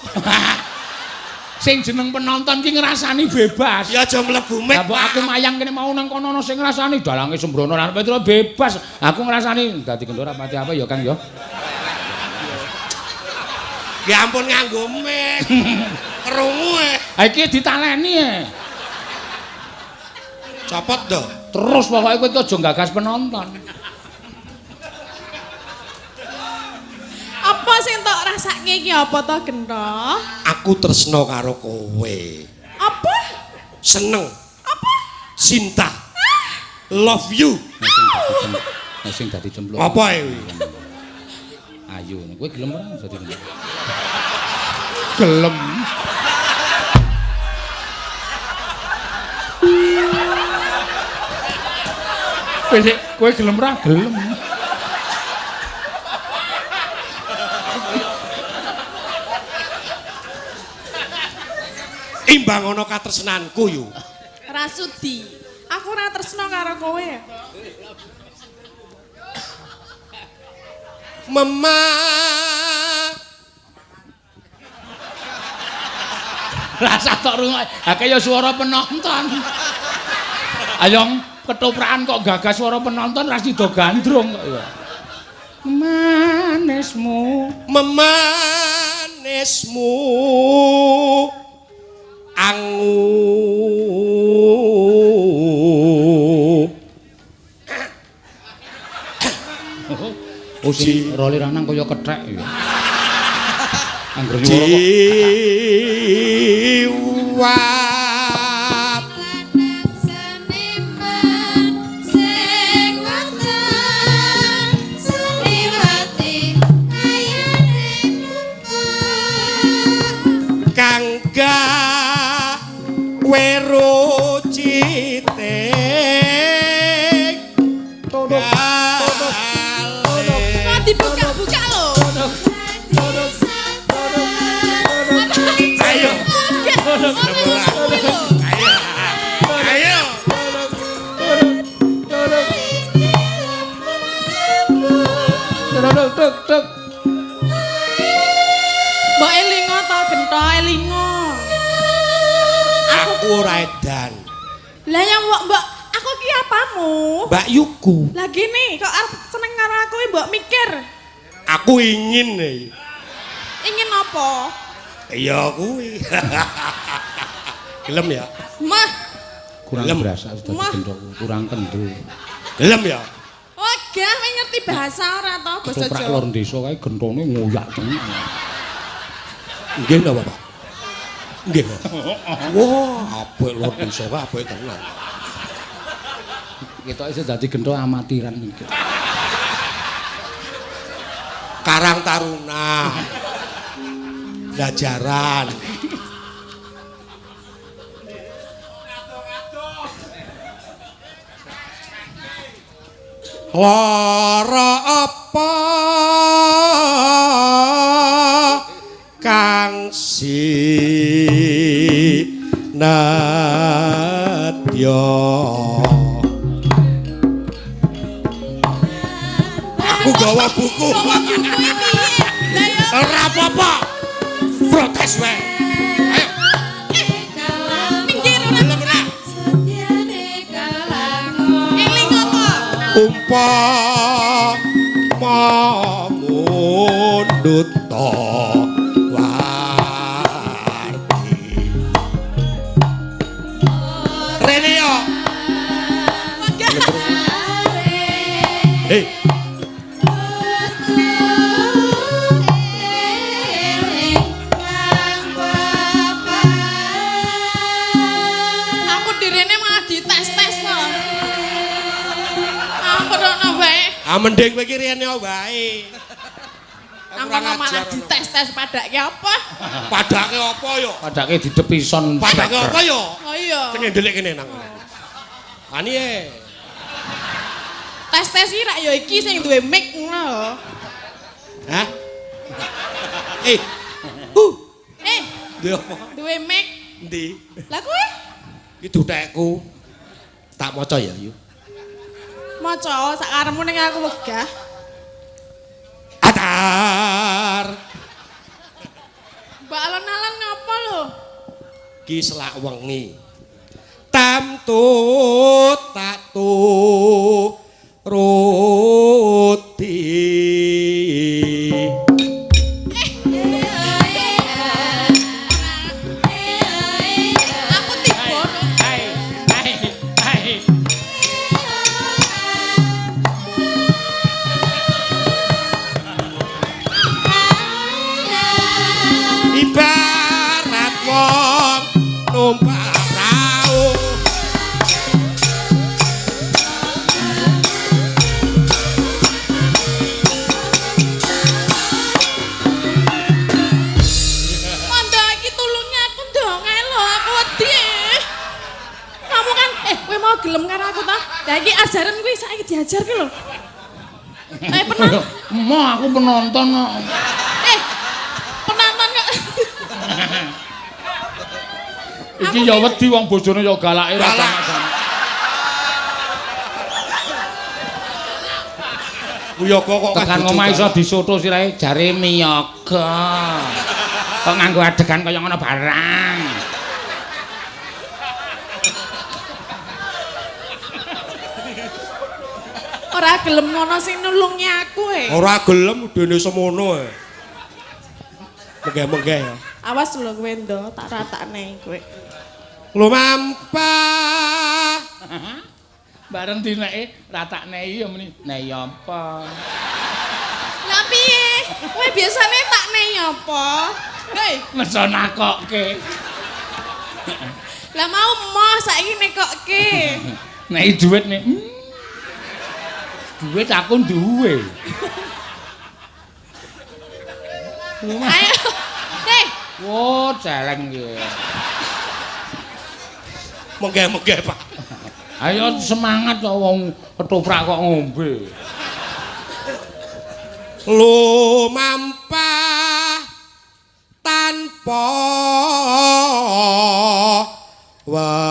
Sing jeneng penonton ki ngrasani bebas. Ya aja mlebu mek. Lah mbok aku mayang kene mau nang kono ana sing ngrasani dalange sembrono lan Petro bebas. Aku ngrasani dadi gendora pati apa ya Kang ya. Ya ampun nganggo mek. Krungu e. Ha iki ditaleni e. Copot do. Terus pokoke kowe aja gagas penonton. Apa sing tok rasake iki apa to Gento? Aku tresno karo kowe. Apa? Seneng. Apa? Cinta. Love you. Nek sing dadi cemplung. Apa e kuwi? Ayo, kowe gelem ora dadi cemplung? Gelem. Kowe gelem ora? Gelem. Imbang ana katresnanku yo. Ora sudi. Aku ora tresno karo kowe. Mema. Rasa tok rungok. Ha kaya suara penonton. Ayo ketoprakan kok gagas suara penonton ra sida gandrung kok ya. Manismu, memanismu. Angu. Oh sing role lanang kaya kethek ya. Angger nyuwara kok jiwa. Lanang seniman sing wonten seniwati kayane muka kang gawe rucite Todok, Kok dibuka-buka lho. Ayo. Ayo. tuk tuk. Mbok elingo to gento elingo. Aku ora edan. Lah ya mbok mbok aku ki apamu? Mbak Yuku. Lah gini kok arep seneng karo aku mbok mikir. Aku ingin nih. Ingin apa? Iya kuwi. Gelem ya? Mah. Kurang berasa sudah gendok, kurang kendel. Gelem ya? Oh, gak kowe ngerti bahasa ora to basa Jawa. Jawa. Lor desa kae gentone ngoyak tenan. Nggih napa, Pak? Nggih. Wah, apik lor desa kae apik tenan. Ketoke iso dadi gento amatiran iki. Karang Taruna. Belajaran. Lara apa kang sinadya? Aku gawa buku. Gawa buku iki piye? Lah ya ora apa-apa. Protes wae. Ayo. Minggir ora. Eling apa? Umpama mundhut warti. Rene yo. Hei. Aku direne malah dites-tes to. Ampun ono wae. Ah mending kowe iki rene wae. Nang kono malah dites-tes padake apa? Padake apa yo? Padake didepison. Padake apa yo? Oh iya. Kene ndelik kene nang kene. Ani e. Tes-tes iki rak ya iki sing duwe mic ngono lho. Hah? Eh. Eh, Duwe apa? duwe mic. Endi? Lah kowe Iki dutekku. Tak maca ya, Yu. maca sak karepmu ning aku wegah. Atar. Mbak alon-alon ngapa lho? Ki selak wengi. Tamtu tak turuti. Aku tiba lho. Hai, hai, hai. Ibarat wong numpak prau. Mondo iki tulungi aku ndong ae lho, aku wedi. Kamu kan kowe mau gelem karo aku ta? Lah iki ajaran kuwi saiki diajar ki lho. Pernah Emoh aku penonton kok. Penonton kok. Iki ya wedi wong bojone ya galake ra Galak. sama-sama. Wiyaga kok Tekan omah iso disoto sirahe jare miyaga. Kok nganggo adegan kaya ngono barang. Ora gelem ngono sing nulungi aku e. Ora gelem udene semono e. Menggeh-menggeh ya. Awas lho kowe ndo, tak ratakne kowe. Lumampah. Bareng dineke ratakne ya muni. Nek ya apa? Lah piye? Kowe biasane tak nei apa? Hei, Meso nakokke. lah mau emoh saiki nekokke. Nek dhuwit nek. Dhuwit aku duwe. Ayo. Hei, Wo, celeng iki. Menggeh-menggeh, Pak. Ayo semangat kok wong ketoprak kok ngombe. Lumampah tanpa wala.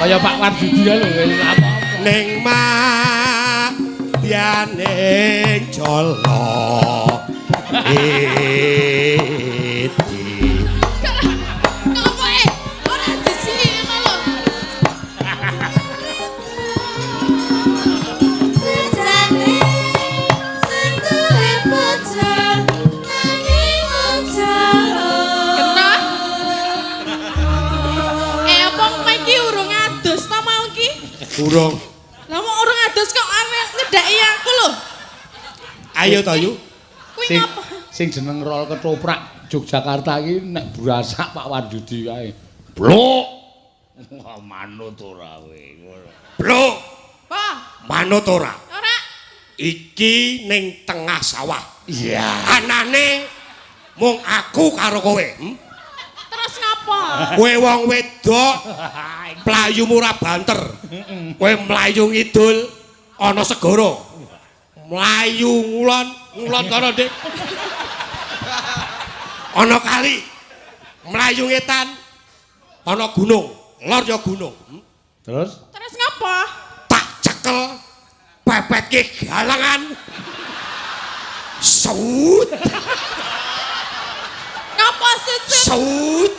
Kaya Pak Warjudi lho wis apa-apa. Ning madyaning jala iti. Ngopo e? Ora disini ngono lho. Bejane sing duwe bojo nanging aja. Kena. Apa kowe iki urung adus ta mau iki? Urung. Lah mau urung adus kok arep nyedhaki aku lho. Ayo to yu. Kuwi Sing ngapa? sing jeneng rol ketoprak Yogyakarta iki nek burasak Pak Warjudi kae. Blok. Wah, manut ora kowe. Blok, Apa? manut ora? Ora. Iki ning tengah sawah. Iya. Anane mung aku karo kowe. Hmm? Terus ngapa? Kowe wong wedok mlayu ora banter. Kowe mlayu ngidul ana segara. Mlayu ngulon, ngulon kono, Dik. Ana kali. Mlayu ngetan ana gunung, lor ya gunung. Hmm? Terus Terus ngapa? Tak cekel pepetke galangan. Sut, Ngapa sut? sut.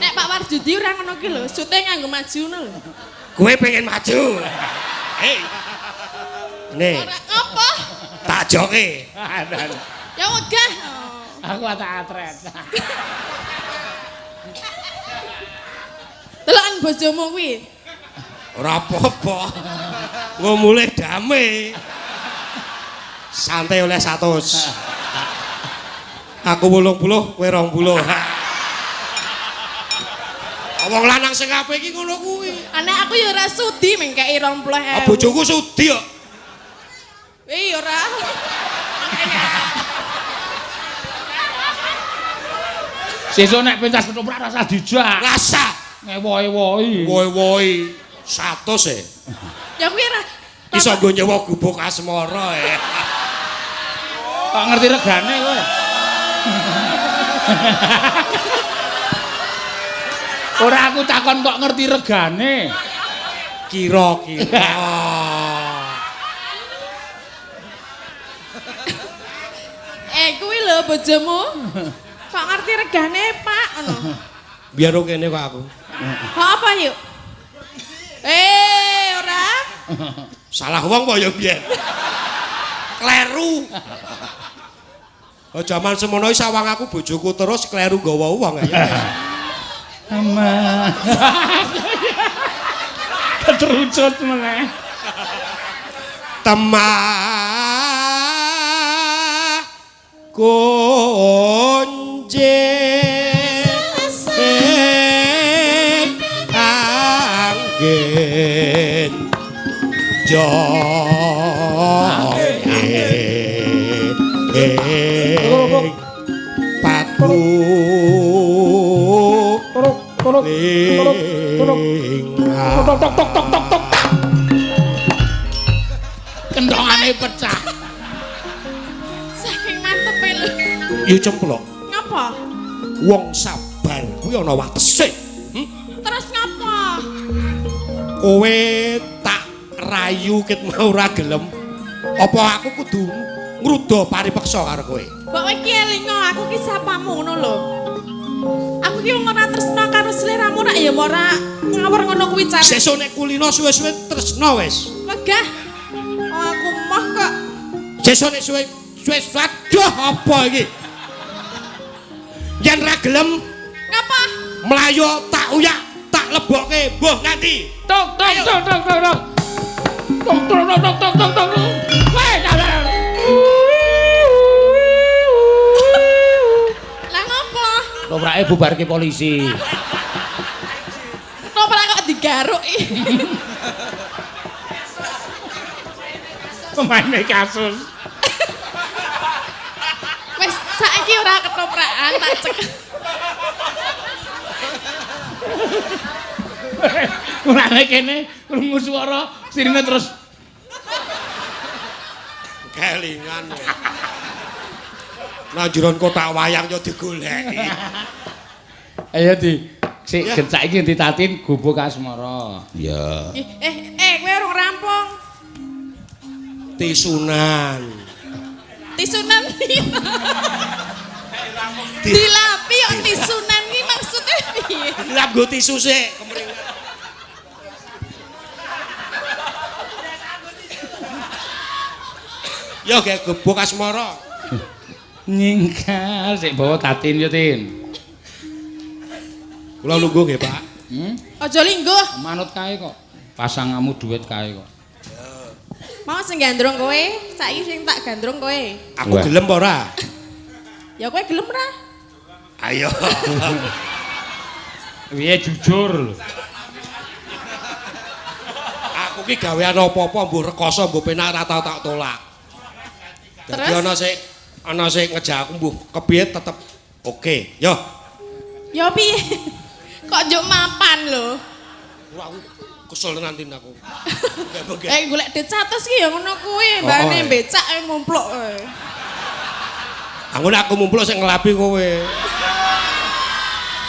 Nek Pak Warjudi ora ngono ki lho, sute nganggo maju ngono lho. Kowe pengen maju. Hei. Nih, Ora ngapa? tak joke. Ya wegah. Aku tak atret. Deloken bojomu kuwi. Ora apa-apa. Engko mulih dame. Santai oleh 100. Aku 80, kowe 20. Wong lanang sing apik iki ngono kuwi. Anek aku ya ora sudi mengkeki 20.000. Ah, bojoku sudi kok. Iya ora. Sesuk nek pentas ketoprak rasa dijak. Rasa Ngewohi-wohi. woi-woi 100 e. Ya kuwi ora. Iso nggo nyewa gubuk asmara e. Kok ngerti regane kowe? Ora aku takon kok ngerti regane. Kira-kira. Kuwi lho bojomu. Kok ngerti regane, Pak? Ngono. Biar kene kok aku. Kok apa yuk? Ora. Salah wong kok ya biyen. Kleru. Oh, jaman semono iki sawang aku bojoku terus kleru nggawa wong ya. Ama. Ketrucut meneh. Temah kunci angin jonge patu Tok tok tok tok tok tok. Kendongane pecah. Saking mantepe lho. Yu cemplok. Ngapa? Wong sabar kuwi ana watese. Terus ngapa? Kowe tak rayu ket mau ora gelem. Apa aku kudu ngruda paripeksa karo kowe? Mbok kowe iki elingo, aku ki sapamu ngono lho. Aku ki wong ora tresna karo sliramu rak ya ora ngawur ngono kuwi carane. Sesuk nek kulino suwe-suwe tresna wis. Wegah. Oh, aku moh kok. Sesuk nek suwe suwe aduh apa iki? Yen ra gelem Ngapa? mlayu tak uyak, tak lebokke mbuh nganti. Tok tok tok tok tok tok. Tok tok tok tok tok tok tok. Weh, dah. Lah ngopo? Toprake bubarke polisi. Toprak kok digaruk iki. Pemaine kasus. Wis saiki ora ketoprakan tak cek. Mulane kene krungu swara sirine terus Kelingan. Nang jeron kotak wayang yo digoleki. Ayo di Sik saiki ditatin Gubuk Asmara. Ya. Kowe urung rampung. Tisunan. Tisunan piye? Dilapi kok tisunan iki maksudnya piye? Dilap nggo tisu sik kemringan. Yo gek Gubuk Asmara. Nyingkar sik bawa Tatin yo, Tin. Kula lungguh nggih, Pak. Aja lingguh. Manut kae kok. Pasangamu duit kae kok. Mau sing gandrung kowe, saiki sing tak gandrung kowe. Aku gelem apa ora? Ya kowe gelem ora? Ayo. Piye jujur lho. Aku ki gawean apa-apa mbuh rekoso mbuh penak ora tau tak tolak. Dadi ana sing ngejak aku mbuh kepiye tetep oke. Yo. Yo piye? Kok njuk mapan lho. Wah, aku kesel tenan Tin aku. Golek duit 100 ki ya ngono kuwi, mbane becak mumpluk kowe. Aku nek aku mumpluk sing ngelapi kowe.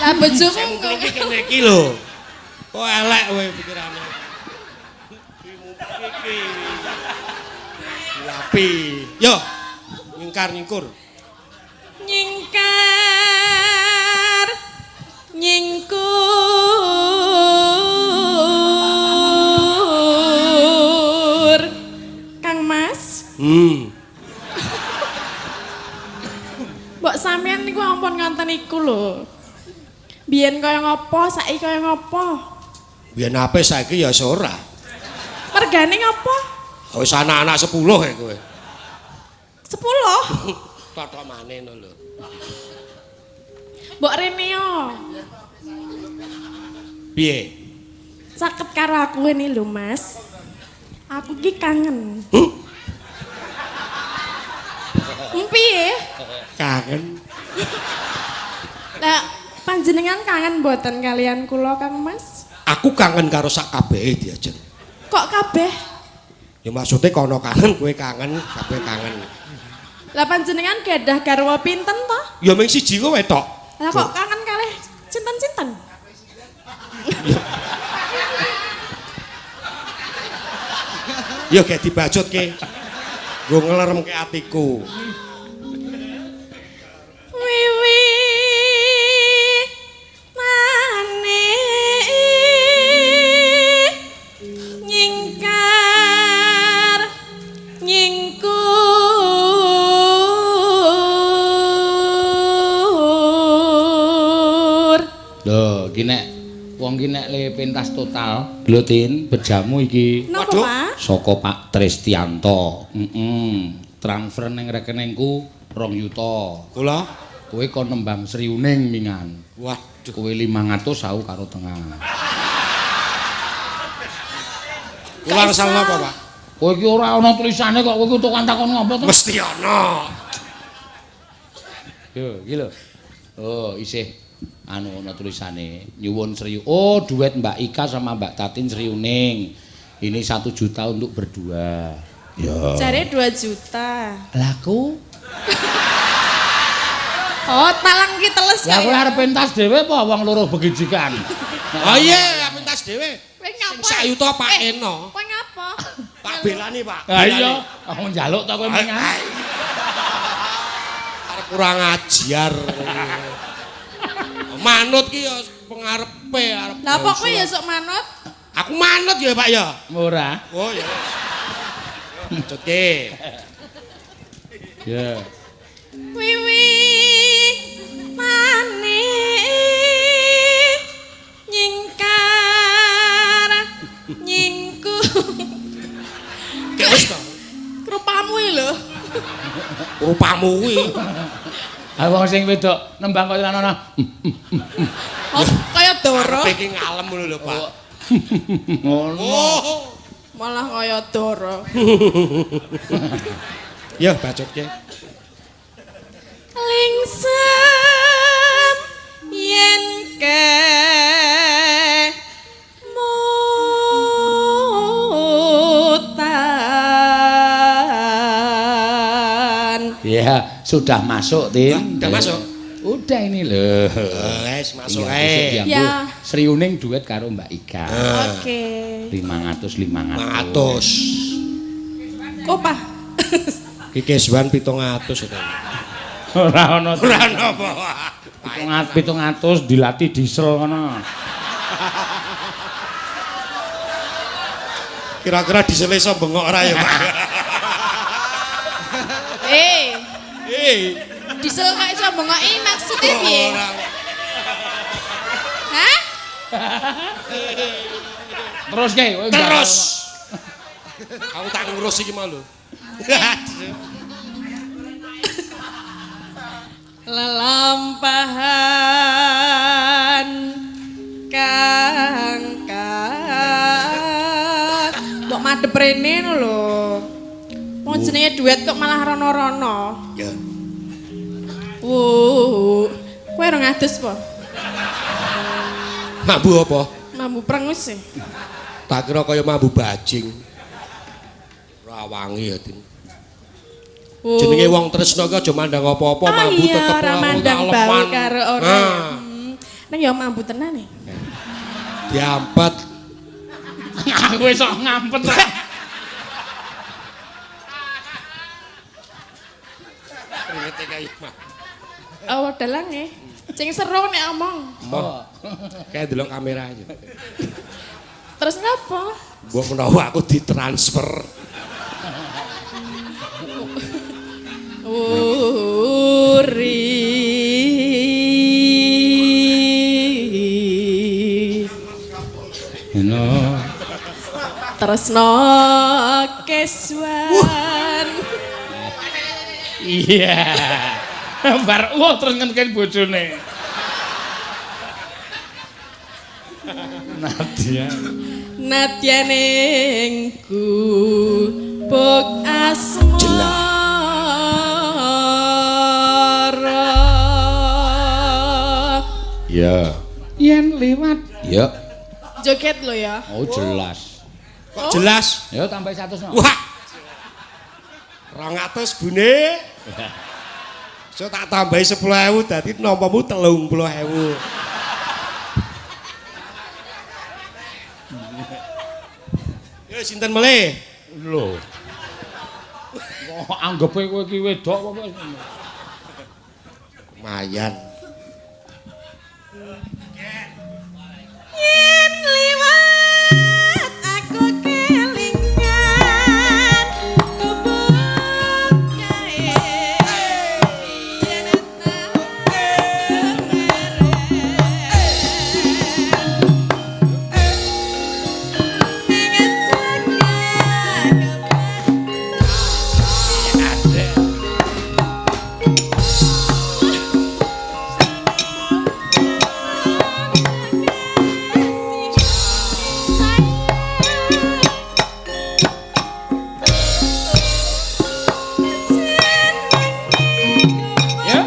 Lah bojomu kok iki kene iki lho. Kok elek kowe pikirane. Iki. Ngelapi. Yo, nyingkar nyingkur. Nyingkar nyingkur. Kang Mas. Mbok sampean niku ampun ngonten iku lho. Biyen kaya ngopo, saiki kaya ngopo? Biyen ape saiki ya ora. Mergane ngopo? Wis anak-anak 10 kae kowe. 10? Totok maneh ngono lho. Mbok rene yo. Piye? Caket karo aku ini lho, Mas. Aku ki kangen. Piye? Kangen. Lah panjenengan kangen mboten kalian kula, Kang Mas? Aku kangen karo sak kabehe diajeng. Kok kabeh? Ya maksudnya kono kangen, kowe kangen, kabeh kangen. Lah panjenengan gadah garwa pinten to? Ya mung siji kowe tok. Lah kok kangen kalih cinten-cinten? Ya gek dibacutke. Nggo ngleremke atiku. Wiwi mane nyingkar nyingkur. Lho, iki nek wong iki nek le pentas total, lho Tin, bejamu iki. Napa, Pak? Saka Pak Tristianto. Transfer ning rekeningku 2 yuta. Kula kowe kon nembang Sriuning mingan. Waduh, kowe 500 aku karo tengah. Kula kesal napa, Pak? Kowe iki ora ana tulisane kok kowe iki tukang takon ngopo to? Mesti ana. Yo, iki lho. Oh, isih anu ana tulisane nyuwun Sri. Oh, duet Mbak Ika sama Mbak Tatin Sriuning. Ini 1 juta untuk berdua. Ya. Jare 2 juta. Lah ku Oh, talang ki teles. Lah kowe arep pentas dhewe apa wong loro begijikan? Oh iya, pentas dhewe. Kowe ngapa? Sing sak yuta Pak Eno. Kowe ngapa? Tak belani, Pak. Ha iya, aku njaluk to kowe mengan. Arep kurang ajar. Manut ki ya pengarepe arep. Lah apa kowe ya sok manut? Aku manut ya, Pak ya. Ora. Oh ya. Bacutke. Ya. Wiwi mane nyingkar nyingku. Kek wis to. Rupamu iki lho. Rupamu kuwi. Ha wong sing wedok nembang kok ana. Oh, kaya doro. Arepe iki ngalem ngono lho, Pak. Ngono. Oh. Malah kaya doro. Ya bacutke. Lingsem yen ke mutan. Ya, sudah masuk, Tin. Sudah masuk. Udah ini lho. Wes masuk ae. Ya. Sri Uning duet karo Mbak Ika. Oke. 500 500. Opah. Ki keswan 700 itu. Ora ono. Ora ono apa. 700 dilatih diesel ngono. Kira-kira diesel iso bengok ora ya, Pak? Diesel kok iso bengoki maksudnya piye? Hah? Terus ke? Terus. Aku tak ngurus iki mau lho. Lelampahan kang kang mbok madhep rene ngono lho. Wong jenenge duet kok malah rono-rono. Ya. Wuh, kowe ora ngadus po? Mambu apa? Mambu prengus sih. Tak kira kaya mambu bajing. Ora wangi ya, Din. Jenenge wong tresna ki aja mandang apa-apa, mambu tetep ora mandang bau karo ora. Nang ya mambu tenan e. Diampet. Aku wis sok ngampet. Kringete kaya mah. Oh, dalang e. Sing seru nek omong. Moh. Kayak delok kamera aja. Terus ngapa? Mbok menawa aku ditransfer. Uri. Heno. Tresno keswan. Iya. Bar terus ngenken bojone. Nadia. Nadya ning gubuk asmara. Ya. Yen liwat. Ya. Joget lho ya. Oh jelas. Kok jelas? Ya tambah 100 no. Wah. 200 bune. So tak tambahi 10.000 dadi nampamu 30.000. Yo sinten melih? Lho. Kok anggepe kowe iki wedok apa? Lumayan. Yen liwat aku kelingan gubuk kae yen Ya.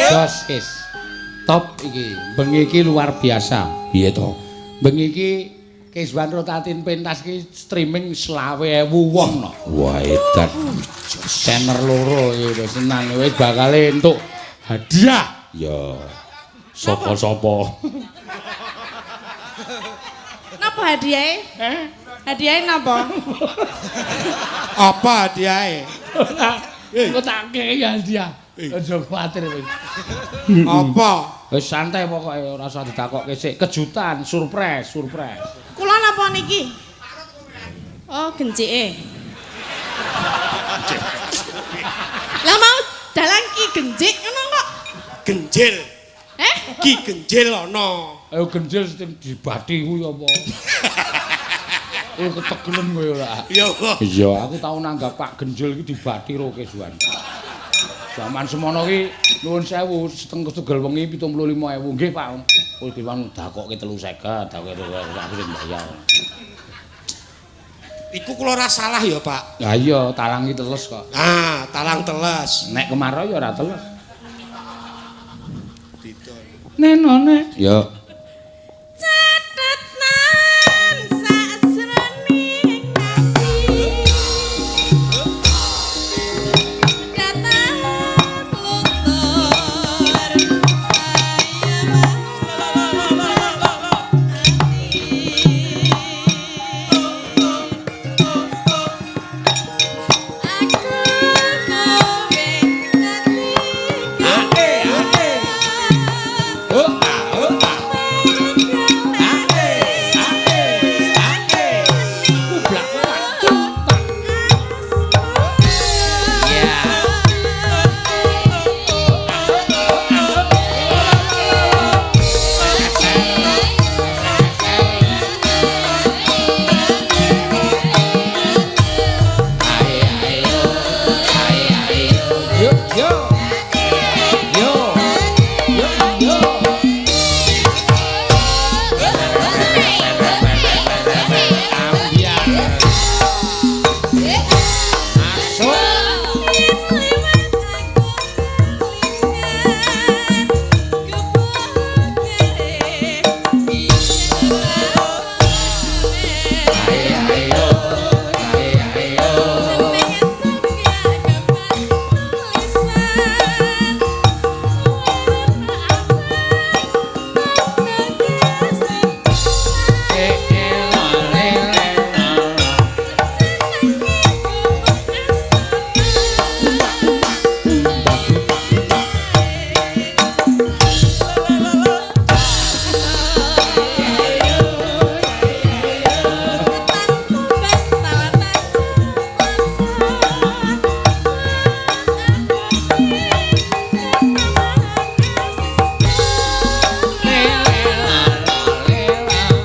Jos wis. Top iki. Bengi iki luar biasa. Piye to? Bengi iki Kezban Rotatin pentas ki streaming 25.000 wong no. Wah, edan. Channel loro iki wis tenan wis bakal entuk hadiah. Ya. Sapa-sapa. Napa hadiahe? Eh? Hadiahe napa? Apa hadiahe? Engko tak kei hadiah. Aja kuwatir kowe. Apa? Wis santai pokoke ora usah ditakokke sik. Kejutan, surprise, surprise. Kula napa niki? Oh, gencike. Lah mau dalang ki gencik ngono kok. Genjil. Eh? Ki genjil ana. Ayo genjil sing dibati kuwi apa? Kowe ketegelen kowe ora. Iya. Iya, aku tau nanggap Pak Genjil iki dibati ro Kezban. Zaman semono ki nuwun sewu setengah tugel wengi 75.000 nggih Pak. Kowe diwan dakokke 350, dakokke 350 aku sing mbayar. Iku kula ora salah ya, Pak. Lah iya, talang iki teles kok. Ah, talang teles. Nek kemarau ya ora teles. Neno nek. Ya. Catetan sajroning ati. Datang luntur saya ati. Aku kowe dadi Ae, ae. Oh, ah, oh, ah. Ae, ae, ae. Kublak kublak. Ya. Ae ae yo. Ae ae yo. Yo, yo. Yo. Yo, yo. Ambiar. Masuk. Ae ae yo. Ae ae yo. Eh, eh, la, le, le, la, la. Le, le, la, la, le, la.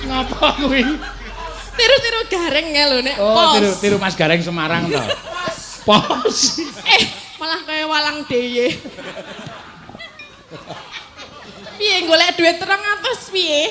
Ngapa kuwi? Tiru-tiru gareng ya lho nek Oh, pos. tiru tiru Mas Gareng Semarang to. Pos. Eh, malah kaya walang deye. Piye golek duit 300 piye?